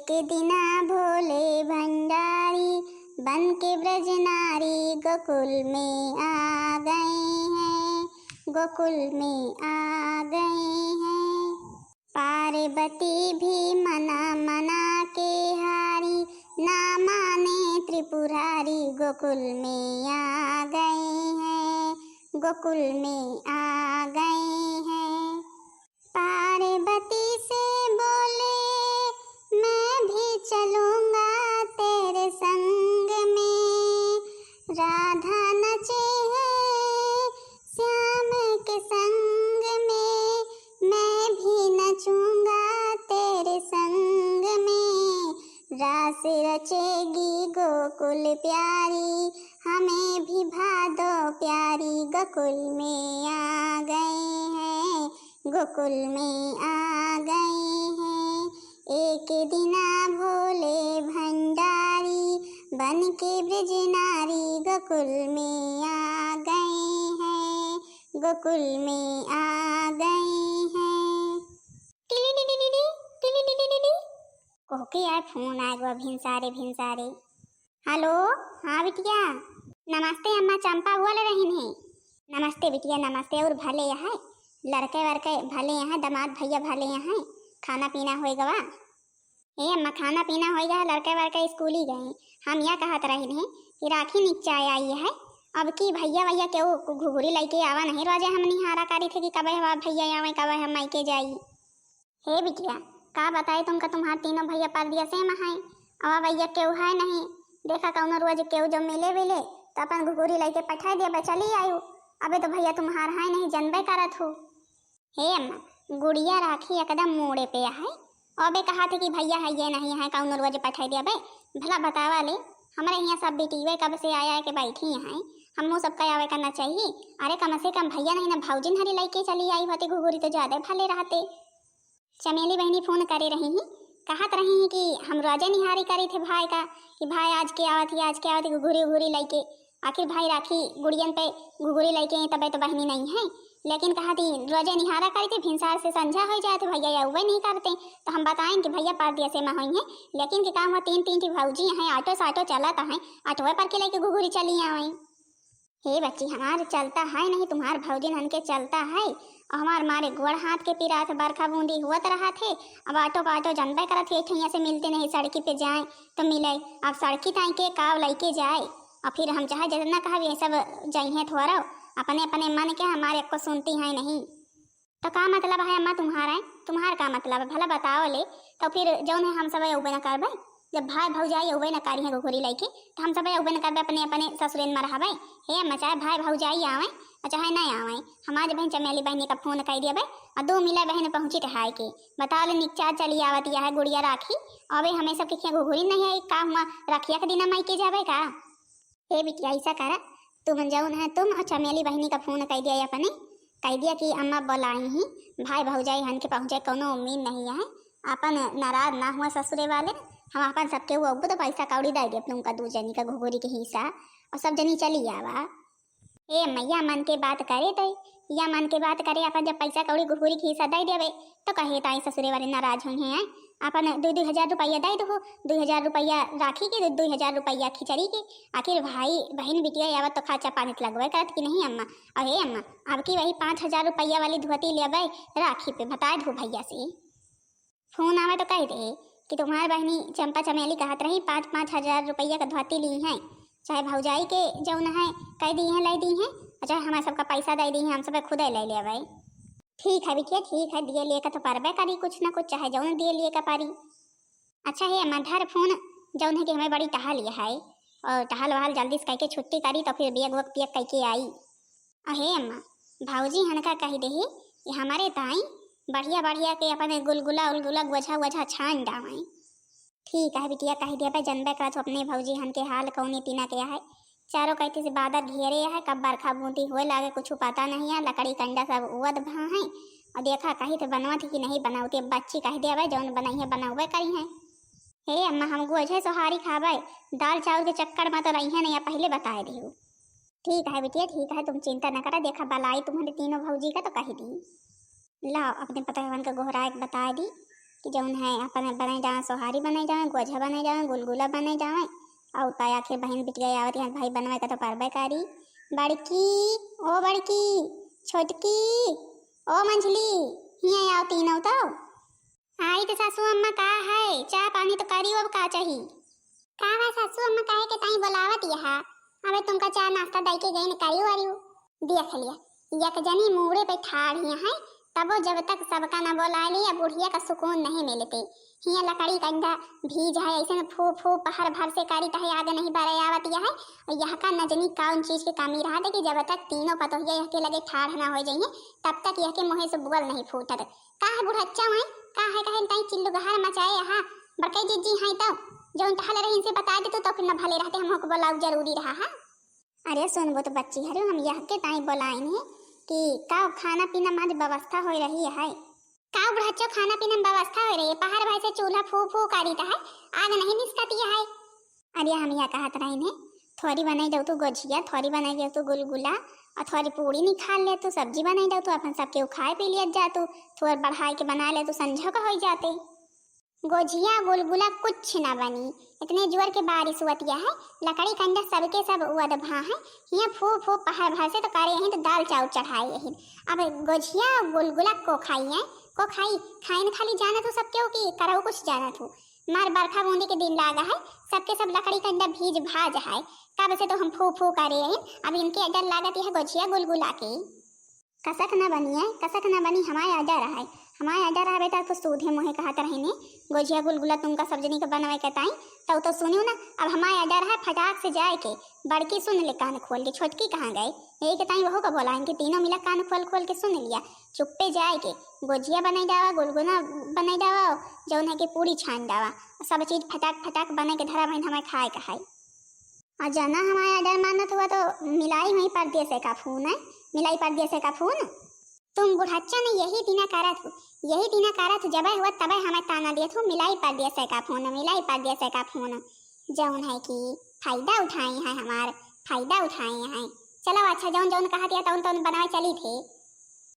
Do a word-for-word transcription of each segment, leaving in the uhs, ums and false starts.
एक दिना भोले भंडारी बन के ब्रज नारी गोकुल में आ गए हैं, गोकुल में आ गए हैं। पार्वती भी मना मना के हारी, ना माने त्रिपुरारी, गोकुल में आ गए हैं, गोकुल में आ गए हैं। पार्वती से बोले, "मैं भी चलूंगा तेरे संग में।" राधा नचे है श्याम के संग में, "मैं भी नचूंगा तेरे संग में।" रास रचेगी गोकुल प्यारी, हमें भी भादो प्यारी। गोकुल में आ गए हैं, गोकुल में आ गए हैं। एक दिना भोले भंडारी बन के ब्रज नारी गोकुल में आ गए हैं, गोकुल में आ गए हैं। टिली टिली टिली, टिली टिली टिली। कोहके आए फोन आए गो भिनसारे भिनसारे। हेलो, हाँ बिटिया। नमस्ते अम्मा, चंपा बोल रही है। नमस्ते बिटिया, नमस्ते। और भले यहाँ लड़के वड़के भले यहाँ, दामाद भैया भले यहाँ, खाना पीना होए गवा? ए अम्मा, खाना पीना होए गवा, लड़के वड़के स्कूली गए। हम यह कहत रही हैं कि राखी निच्चा आई है, अब की भैया भैया केहू घुघुरी लेके आवा नहीं, रोजे हम निहारा करी थे कि कबे हमार भैया आवे, कबे हम मायके जाई। हे बिटिया, का बताई तुमका, तुम्हार तीनों भैया परदेसे में हैं, अब भैया केहू है नहीं। देखा कौनो रोज केहू जो मिले विले तो अपन घुघुरी लेके पठाई दिया, चली आयु। अबे तो भैया तुम्हार है नहीं, जनबे करत हो। हे अम्मा, गुड़िया राखी एकदम मूड़े पे है। अबे कहा थे कि भैया है ये नहीं है, कौनो रोज पठाई दिया बे। भला बतावा ले, हमरे यहाँ सब बिटिया कब से आया के बैठी हैं, हमहू सबका आवे करना चाहिए। अरे कम से कम भैया नहीं ना भौजिन हरी लेके चली आई होती घुघुरी तो ज्यादा भले रहते। चमेली बहनी फोन करे रही ही, कहत रही ही कि हम रोजे निहारी करी थे भाई का कि भाई आज के आवत ही, आज के आवत ही घुघुरी घुघुरी लेके। आखिर भाई राखी गुड़ियन पे घुघुरी लेके आई, तबे तो बहनी नहीं है। लेकिन कहा थी रोजे निहारा करी थे, भिनसार से संझा हो जाए थे, भैया या उबे नहीं करते। तो हम बताएं कि भैया परदेसे में होई हैं, लेकिन के काम हुआ तीन तीन ठी भौजी हैं, ऑटो साटो चलत हैं, ऑटोवे पर के लेके घुघुरी चली आवे। हे बच्ची, हमार चलता है नहीं, तुम्हार भौजिन हन के चलता है। और हमार मारे गोड़ हाथ के पिरात, बरखा बूंदी हुअत रहा थे। अब ऑटो पाटो जनबे करत ही, ठैया से मिलते नहीं, सड़की पे जाए तो मिले। अब सड़की ताई के काव लेके जाए, और फिर हम चाहे जितना कहब, ये सब जइहें थोरो, अपने अपने मन के, हमारे को सुनती हैं नहीं। तो का मतलब है अम्मा तुम्हारा है? तुम्हार का मतलब है? भला बताओ ले। तो फिर जौन है हम सब उबे न करबे, जब भाई भौजाई उबे न करी है घुघुरी लेके, तो हम सब उबे न करबे, अपने अपने ससुरेन में रहबे। हे अम्मा, चाहे भाई भौजाई आवे और चाहे नहीं आवे, हमारे बहन चमेली बहनी का फोन कर दिया भाई, और दो मिला बहन पहुँची टहाई के, बताओ ले निच्चा चली आवत यह है गुड़िया राखी, अबे हमें सब के घुघुरी नहीं आई का हुआ, रखिया के दिना माई के जाबे का? हे बिटिया, ऐसा करा, तुम जौन है, तुम और चमेली बहनी का फोन कह दिया अपने, कह दिया कि अम्मा बुलाई ही, भाई भौजाई हन के पहुँचे, कोनो उम्मीद नहीं है, अपन नाराज ना हुआ ससुरे वाले, हम अपन सबके वो अब्बू तो पैसा कौड़ी दे दे अपने उनका दू जनी का घुघुरी के हिस्सा, और सब जनी चली आवा। ए अम्मा, या मन के बात करे तो, या मन के बात करे, अपन जब पैसा कौड़ी घुघुरी के हिस्सा दे देवे, तो कहे ताई ससुरे वाले नाराज हुई हैं, अपन दो दो हजार रुपया दे दो, दो हजार रुपया राखी के, दो दो हजार रुपया खिचड़ी के। आखिर भाई बहन बिटिया आवत तो खर्चा पानी तो लगबे करत कि नहीं अम्मा? और हे अम्मा, अब की वही पाँच हजार रुपया वाली धोती लेबे राखी पे, बता दो भैया से। फोन आवे तो कह दे कि तुम्हार बहनी चंपा चमेली कहत रही, पाँच पाँच हजार रुपया का धोती ली हैं, चाहे भौजाई के जौन है कह दी हैं, ले दी हैं, और चाहे हमारे सबका पैसा दे दी हैं, हम सब खुदे ले लेबे। ठीक है बिटिया, ठीक है, दिए लिए का तो परबे करी कुछ ना कुछ, चाहे जौन दिए लिए का पारी। अच्छा हे अम्मा, धर फोन, जौन है कि हमें बड़ी टहल है, और टहल वहल जल्दी से करके छुट्टी करी, तो फिर बैग वैग पैक करके आई। अहे अम्मा, भौजी हनका कह देही कि हमारे ताई बढ़िया बढ़िया के अपने गुलगुला उलगुला गोझा वोझा छान डावें। ठीक है बिटिया, कह दिया बे, जनबे करत हो अपने भौजी हन के हाल कौने तीना के है। चारों कहती से बादर घेरे है, कब बरखा बूंदी होए लागे कुछ पता नहीं है, लकड़ी कंडा सब उवत भा है। और देखा कही तो बनवत ही कि नहीं बनवती, बच्ची कह दिया बे, जौन बनाई है बनौबे करी है। हे अम्मा, हम गोझे सोहारी खाबे, दाल चाउर के चक्कर में तो रही है नहीं, पहले बताए दियो। ठीक है बिटिया, ठीक है, तुम चिंता न करा, देखा बलाई तुम्हारे तीनों भौजी का तो कह दी। लाओ अपने पतोहवन के गोहराए के बताए दी। कि जौन है अपन बनाए जावे, सोहारी बनाए जावे, गोझा बनाए जावे, गुलगुला बनाए जावे। और का आखिर बहिन बिटिया आवत है, भाई बनवे का तो परबे करी। बड़की, ओ बड़की, छोटकी, ओ मंझली, हियाँ आओ तीनों तो। आई तो सासू अम्मा, का है? चाह पानी तो करी, अब का चाही? का बा सासू अम्मा, काहे के ताई बोलावत यहा? अबे तुमका चाह नाश्ता दई के गई न, करियो अरियो। देख लिया, एक जनी मूड़े पे ठाड़ ही है, तबो जब तक सबका न बोला लिया, बुढ़िया का सुकून नहीं मिलते। हियाँ लकड़ी कंडा भीज है, ऐसे में फू फू पहर भर से करी तहे आगे नहीं बरे आवत यह है। और यह का न जनी कौन चीज की कमी रहा थे कि जब तक तीनों पतोहिया यह के लगे ठाड़ ना हो जाइए, तब तक यह के मुँहे से बोल नहीं फूटत। का है बुढ़च्चा माई, का है कहे ताई चिल्लू गहार मचाए यहाँ? बड़कई जिज्जी हैं तो जौन टहल रही इनसे बता दे तू तो फिर न भले रहते, हम होके बोलाऊ जरूरी रहा है। अरे सुनबो तो बच्ची हरे, हम यह के ताई बोलाइन है कि का खाना पीना में आज व्यवस्था हो रही है? का बुढ़च्चो खाना पीना में व्यवस्था हो रही है? पहाड़ भाई से चूल्हा फू फू करी है, आग नहीं निस्कती है। अरे हम यह कहत रही ने, थोड़ी बनाई दो तू गोझिया, थोड़ी बनाई दो तू गुलगुला, और थोड़ी पूड़ी निकाल ले तू, सब्जी बनाई दो तू, अपन सबके खाए पी लिया जा तू, थोड़ बढ़ाई के बना ले तू, संझो का हो जाते। गोझिया गुलगुला कुछ ना बनी, इतने जोर के बारिश हुआ है, लकड़ी कंडा सबके सब उद भा है। हियाँ फू फू पहर भर से तो करे यही तो दाल चाउर चढ़ाए यही। अब गोझिया गुलगुला को खाई है, को खाई, खाइन खाली जाना तू सब क्यों की करहु कुछ जाना तू। मार बरखा बूंदी के दिन लागा है, सबके सब लकड़ी कंडा भीज भाज है। कब से तो हम फू फू करे हैं, अब इनके डर लागत यह गोझिया गुलगुला के। कसक न बनी है, कसक न बनी, हमारे आजा रहा है, हमारे आजा रहा बेटा, तो सूधे मुँहे कहत रहे ने, गोझिया गुलगुला तुमका सब जनी के बनवे के ताई, तब तो सुनियो ना, अब हमारे आजा रहा फटाक से जाए के। बड़की सुन ले कान खोल के, छोटकी कहाँ गए? यही के ताई वहू का बोला, इनके तीनों मिला कान खोल खोल के सुन लिया, चुप्पे जाए के गोझिया बनाई जावा, गुलगुला बनाई जावा, जौन है कि पूड़ी छान जावा, सब चीज फटाक फटाक बने के धरा बहिन हमें खाए का है। और जना हमारे आदर मानत हुआ तो मिलाई हुई परदेसे का फोन है, मिलाई परदेसे का फोन। तुम बुढ़च्चा ने यही दिना करत हो, यही दिना करत हो, जबे हुआ तबे हमें ताना दियत हो, मिलाई परदेसे का फोन, मिलाई परदेसे का फोन। जौन है कि फायदा उठाए हैं हमार, फायदा उठाए हैं। चलो अच्छा, जौन जौन कहा दिया तौन तौन बनावे चली थे।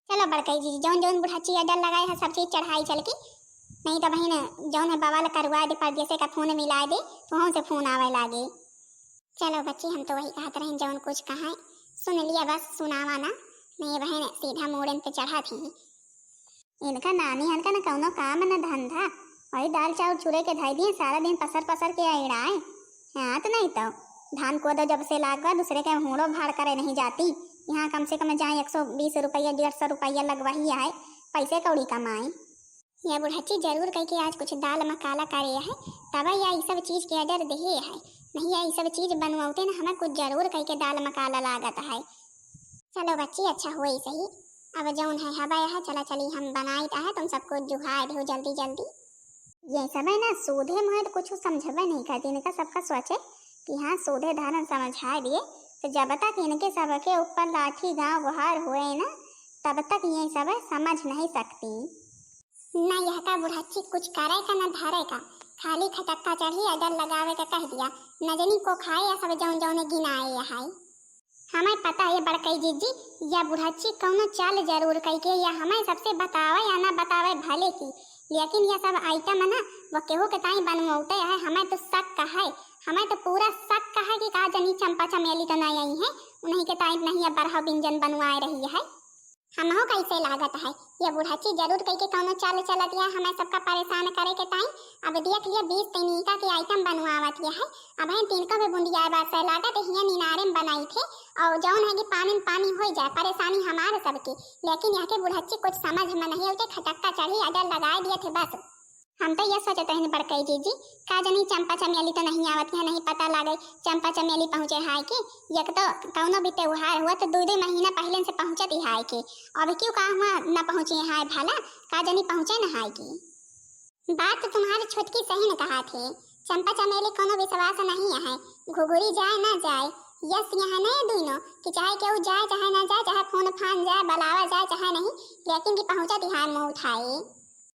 चलो बड़कई जी, जौन जौन बुढ़च्ची अडर लगाए है सब चीज चढ़ाई चल की, नहीं तो बहिन जौन है बवाल करवा दे, परदेसे का फोन मिला दे, तो हमसे फोन आवे लागे। चलो बच्ची, हम तो वही कहत रहे जौन कुछ कहा है, सुन लिया बस, सुनावा ना, नहीं बहन सीधा मूड़न पे चढ़ा थी। इनका नानी हन का न कौनो काम न धंधा, वही दाल चाउर चूरे के धई दिए, सारा दिन पसर पसर के अइड़ाए। हाँ तो नहीं तो, धान कोदो जब से लाग बा, दूसरे के हूड़ो भाड़ करे नहीं जाती। यहाँ कम से कम जाए एक सौ बीस रुपया, डेढ़ सौ रुपया लगवा ही आए, पैसे कौड़ी कमाए। या बुढ़च्ची जरूर कह के आज कुछ दाल मकाला करे है, तब या ई सब चीज के अडर देहे है, नहीं या ई सब चीज बनवाते न हमें कुछ जरूर कह के दाल मकाला लागत है। चलो बच्ची, अच्छा हुई सही। अब जौन है हवा है, चला चली हम बनाइत है, तुम सबको जुहार दो जल्दी जल्दी। ये सब है ना, सूधे मुँहे तो कुछ समझबे नहीं करती, इनका सबका सोचे कि हाँ, सूधे धारन समझा दिए, तो जब तक इनके सबके ऊपर लाठी गाँव गुहार हुए ना, तब तक ये सब समझ नहीं सकती। ना यह का बुढ़च्ची कुछ करे का ना धरे का, खाली खटक्का चढ़ी अडर लगावे का कह दिया, नजनी को खाए या सब जौन जौने गिनाए या है। हमें पता है बड़कई जीजी, या बुढ़च्ची कौनो चाल जरूर कई के या हमें सबसे बतावे या ना बतावे भले की, लेकिन यह सब आइटम है ना, वो केहू के ताई बनवते है। हमें तो शक है, हमें तो पूरा शक है कि का जनी चंपा चमेली तो नहीं आई है, उन्हीं के ताई नहीं या बरहा व्यंजन बनवाए रही है। हमहू कैसे लागत है, ये बुढ़च्ची जरूर कई के कौनो चाल चलत या हमें सबका परेशान करे के ताई। अब देख लिया, बीस तरीका के आइटम बनवावत या है, अब हम तिनको भी बुंदिया बस लागत हिया निनारे में बनाई थे, और जौन है कि पानी में पानी हो जाए, परेशानी हमारे सबके, लेकिन यह के बुढ़च्ची कुछ समझ में नहीं होते, खटक्का चढ़ी अडर लगाए दिए थे बस। हम तो ये सोचत रहन बड़कई जीजी, का जनी चंपा चमेली तो नहीं आवत है, नहीं पता लागे चंपा चमेली पहुँचे हाय के। एक तो कौनो भी त्योहार हुआ तो दो दो महीना पहले से पहुँचत ही हाय के, अब क्यों का हुआ न पहुँचे हाय भला, का जनी पहुँचे न हाय के। बात तो तुम्हारी छोटकी सही न कहा थे, चंपा चमेली कोनो विश्वास नहीं है, घुघुरी जाए ना जाए, यस यहाँ नहीं दुनो कि चाहे केहू जाए चाहे ना जाए, चाहे फोन फान जाए, बुलावा जाए चाहे नहीं, लेकिन कि पहुँचा तिहार मुँह उठाए।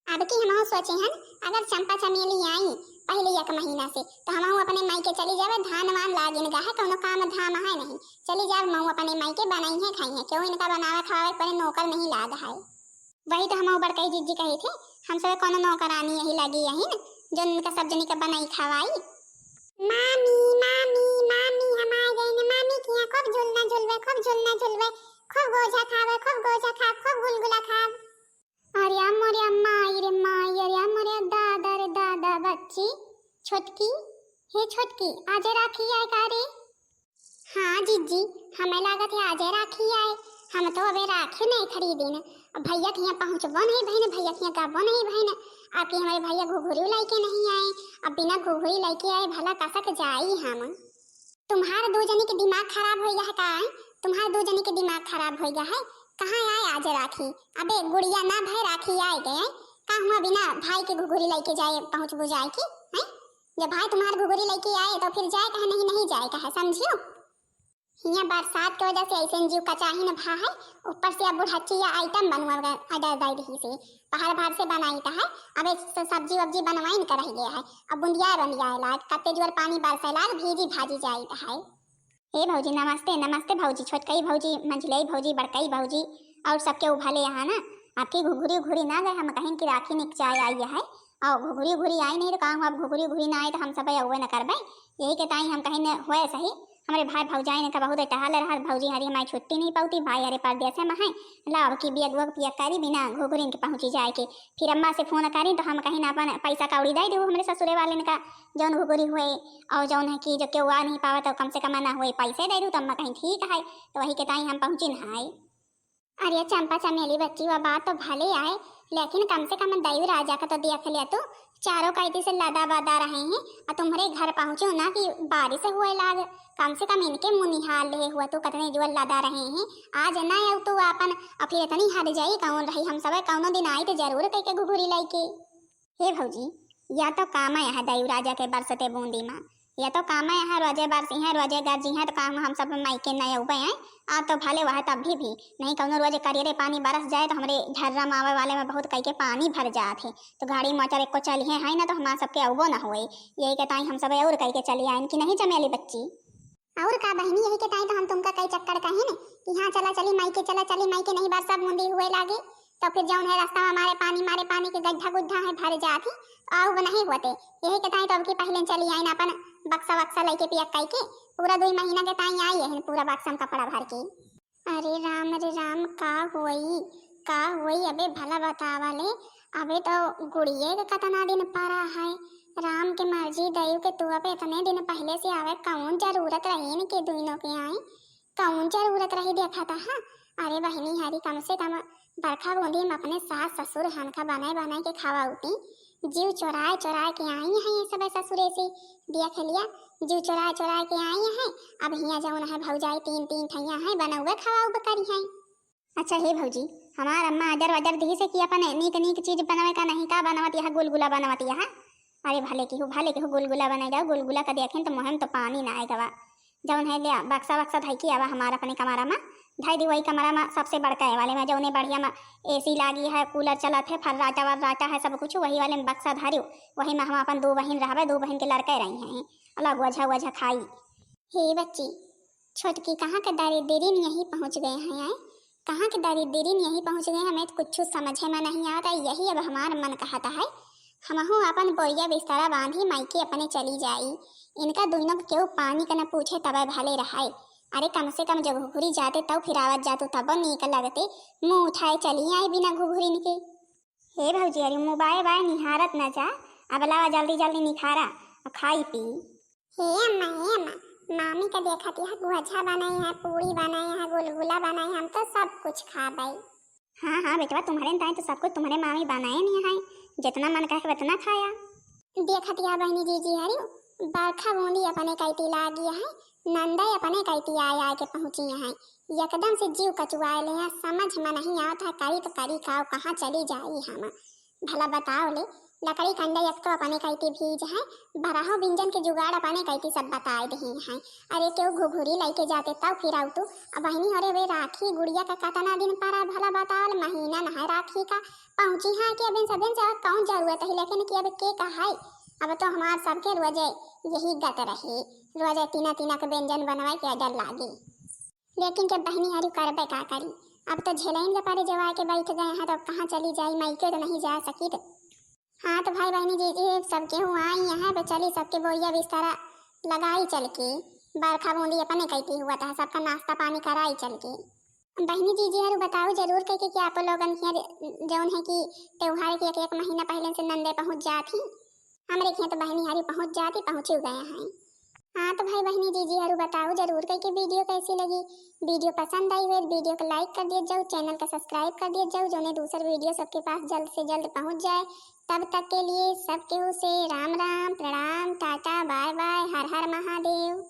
अब की हमहू सोचे हन, अगर चंपा चमेली आई पहले एक महीना से, तो हमहू अपने माई के चली जावे, धान वान लागिन गा है, कोनो काम धाम है नहीं, चली जावे मऊ अपने माई के, बनाई है खाई है, क्यों इनका बनावे खावे पर नौकर नहीं लाग है। वही तो हम बड़कई जिज्जी कही थी, हम सब कौनो नौकरानी यही लगी यही न, जो इनका सब जनी के बनाई खवाई। मामी, मामी, मामी, हम आ गई न मामी के यहाँ। खूब झुलना झुलवे, खूब झुलना झुलवे, खूब गोझा खावे, खूब गोझा खाब, खूब गुलगुला खाब। अरे मोरे माई रे माई, अरे मोरे दादा रे दादा, बच्ची, छोटकी, हे छोटकी, आजे राखी आए का रे? हाँ जिज्जी, हमें लागत है आजे राखी आए। हम तो अबे राखी नहीं खरीदिन। अब भैया के यहाँ पहुँचबो नहीं भइन, भैया के यहाँ गबो नहीं भइन। आपके हमारे भैया घुघुरी लइके नहीं आए। अब बिना घुघुरी लइके आए भला कसक जाई हम। तुम्हार दू जनी के दिमाग खराब होइ गया है का? तुम्हार दू जनी के दिमाग खराब होइ गया है। कहाँ आए आज राखी? अबे गुड़िया ना भय राखी आए गए। का हुआ बिना भाई के घुघुरी लइके जाए पहुँच बुझाए की? हैं? जब भाई तुम्हार घुघुरी लइके आए तो फिर जाए कहे नहीं, नहीं जाए कहे, समझियो? हियाँ बरसात के वजह से ऐसे जीव कचाही न भा है, ऊपर से अब बुढ़च्ची या आइटम बनवा अडर दाई रही से, पहाड़ भार से बनाई त है। अब एक स-, सब्जी वब्जी बनवाइन कर रह गया है, अब बुंदिया बंदिया लाग, कत्ते जोर पानी बरसे लाग, भीजी भाजी जाई त है। ए भौजी नमस्ते, नमस्ते भौजी, छोटकई भौजी, मंझिलई भौजी, बड़कई भौजी, और सबके उभले यहाँ ना, आपकी घुघुरी उघुरी ना गए, हम कहिन कि राखी निक चाय आई है, और घुघुरी उघुरी आई नहीं तो का हुआ, अब घुघुरी उघुरी ना आए तो हम सब अउबे न करबे। यही के ताई हम कहिन होए सही, हमरे भाई भौजाई ने का बहुत टहल रहा, भौजी हरी हमारी छुट्टी नहीं पाउती, भाई हरे परदेसे में है, लाओ की बियगुआ पिया करी बिना घुघुरिन के पहुँची जाए के। फिर अम्मा से फोन करी तो हम कहिन अपन पैसा कौड़ी दे दू हमरे ससुरे वाले ने का, जौन घुघुरी हुए और जौन है कि जो केहू आ नहीं पावा तो कम से कम ना हुए पैसे दे दू। तो अम्मा कहीं ठीक है, तो वही के ताई हम पहुँचिन है। अरे चंपा चमेली बच्ची, वह बात तो भले आए, लेकिन कम से कम दयू राजा का तो देख लिया तू, चारों कैदी से लदा बदा रहे हैं और तुम्हरे घर पहुँचे ना कि बारिश हुए लाग। कम से कम इनके मुँह निहार ले हुआ तू, कतने जुअल लदा रहे हैं। आज ना आऊ तू आपन, और फिर इतनी हद जाई कौन रही, हम सब कौनो दिन आई तो जरूर कह के घुघुरी लइके। हे भौजी, या तो काम है दयू राजा के बरसते बूंदी मा, या तो काम है रोजे बरसी है, रोजे गरजी है, तो काम हम सब माई के नए उबे हैं। आ तो भले वह तब भी, भी नहीं कौनो रोज करियरे पानी बरस जाए तो हमरे झर्रा मावे वाले में बहुत कई के पानी भर जात है, तो गाड़ी मोटर एको चली है, है ना, तो हमार सबके अउबो ना होए। यही के ताई हम सब और कई के चली आइन कि नहीं चमेली बच्ची। और का बहिनी, यही के ताई तो हम तुमका कई चक्कर कहिन कि हाँ चला चली माई के, चला चली माई के, नहीं बरसा बूंदी हुए लागे तो फिर जौन है रास्ता में मारे पानी, मारे पानी के गड्ढा गुड्ढा है भर जात ही, तो आउब नहीं होते। यही के ताई तो अब की पहले चली आइन अपन बक्सा वक्सा लेके पियक कई के, पूरा दुई महीना के ताई आई है पूरा बक्सा में कपड़ा भर के। अरे राम रे राम, का होई, का होई? अबे भला बतावा ले, अबे तो गुड़िये के कतना दिन पड़ा है। राम के मर्जी दयू के तू अबे इतने दिन पहले से आवे, कौन जरूरत रही इनके दुइनों के आई, कौन जरूरत रही देखा था, हाँ? अरे बहिनी हरी, कम से कम बरखा बूंदी में अपने सास ससुर हनका बनाए बनाए के खवाउती, जीव चोराए चोराए के आई है ये सब ससुरे से, देख लिया, जीव चोराए चोराए के आई है। अब हियाँ जौन है भौजाई तीन तीन ठैया है, बनौबे खवाउबे करी है। अच्छा हे भौजी, हमार अम्मा अजर वजर दी से कि अपन नीक नीक चीज बनावे का नहीं, का बनवत यह गुलगुला बनवत यह। अरे भले की हो, भले की हो, गुलगुला बने जाओ, गुलगुला का देखें तो मुँह में तो पानी ना आए गवा। जौन है लिया बक्सा वक्सा धई के आवा हमार अपने कमरा में, धई दी वही कमरा में सबसे बड़का है वाले में, जौने बढ़िया में एसी लागी है, कूलर चलत है, फर्राटा वर्राटा है सब कुछ, वही वाले में बक्सा धरियो, वही में हम अपन दो बहिन रहबे, दो बहिन के लड़के रही हैं, अलग वजह वजह खाई। हे बच्ची, छोटकी कहाँ के दरिद्रीन यही पहुँच गए हैं, आए? कहाँ के दरिद्रीन यही पहुँच गए, हमें तो कुछ समझे में नहीं आवत है। यही अब हमार मन कहता है, हमहू अपन बोरिया बिस्तरा बांधी मायके अपने चली जाई। इनका दुइनों के केहू पानी का न पूछे तबे भले रहाए। अरे कम से कम जब घुघुरी जाते तब फिर आवत जातू तब नीक लगते, मुँह उठाए चली आई बिना घुघुरिन के। हे भौजी, अरे मुँह बाए बाए निहारत न जा, अब लावा जल्दी जल्दी निखारा और खाई पी। हे अम्मा, हे अम्मा, मामी का देखत यह गोझा बनाई है, पूरी बनाई है, गुलगुला बनाई, हम तो सब कुछ खाबे। हाँ हाँ बेटवा, तुम्हरे ताई तो सब कुछ तुम्हरे मामी बनाए नहीं है, जितना मन कहे उतना खाया। देखत यह बहिनी जीजी हरी, बरखा बूंदी अपने कैती लागी है, नंदई अपने कैती आए आए के पहुँची है, एकदम से जीव कचुआए ले है, समझ में नहीं आवत है करी तो करी का, कहाँ चली जाई हम। भला बताओ ले, लकड़ी कंडे एक तो अपने कैती भीज है, बरहो बिंजन के जुगाड़ अपने कैती सब बताए दही हैं। अरे केहू घुघुरी लइके जाते तब फिर आउतू। अब बहिनी, अरे वे राखी गुड़िया का कतना दिन पड़ा भला बताओ ले, महीना न है राखी का, पहुँची है कि अब इन सब दिन से अब कौन जरूरत है, लेकिन कि अब के का है, अब तो हमार सबके रोजे यही गत रही, रोजे तीना तीना के व्यंजन बनवाए के अजर लागी। लेकिन जब बहिनी हरी करबे का करी, अब तो झेलइन के पारे जवाई के बैठ गए हैं, तो अब कहाँ चली जाई, मायके तो नहीं जा सकी। तो हाँ, तो भाई बहनी जी, ये सब केहू आई यहाँ पे, चली सबके बोरिया बिस्तारा लगाई चल के, बरखा बूंदी अपने कहती हुआ था, सबका नाश्ता पानी कराई चल के। बहनी जी, जी हरू बताओ जरूर कह के कि आप लोगन के यहाँ जौन है कि त्योहार के एक, एक महीना पहले से नंदे पहुँच जात ही, हमरे के यहाँ तो बहनी हरी पहुँच जाती, पहुँची गए हैं। हाँ, तो भाई बहनी जी, जी हरू बताओ जरूर कह के वीडियो कैसी लगी। वीडियो पसंद आई हुई, वीडियो को लाइक कर दिया जाओ, चैनल का सब्सक्राइब कर दिया जाओ, जोने दूसर वीडियो सबके पास जल्द से जल्द पहुँच जाए। तब तक के लिए सब केहू से राम राम, प्रणाम, टाटा, बाय बाय, हर हर महादेव।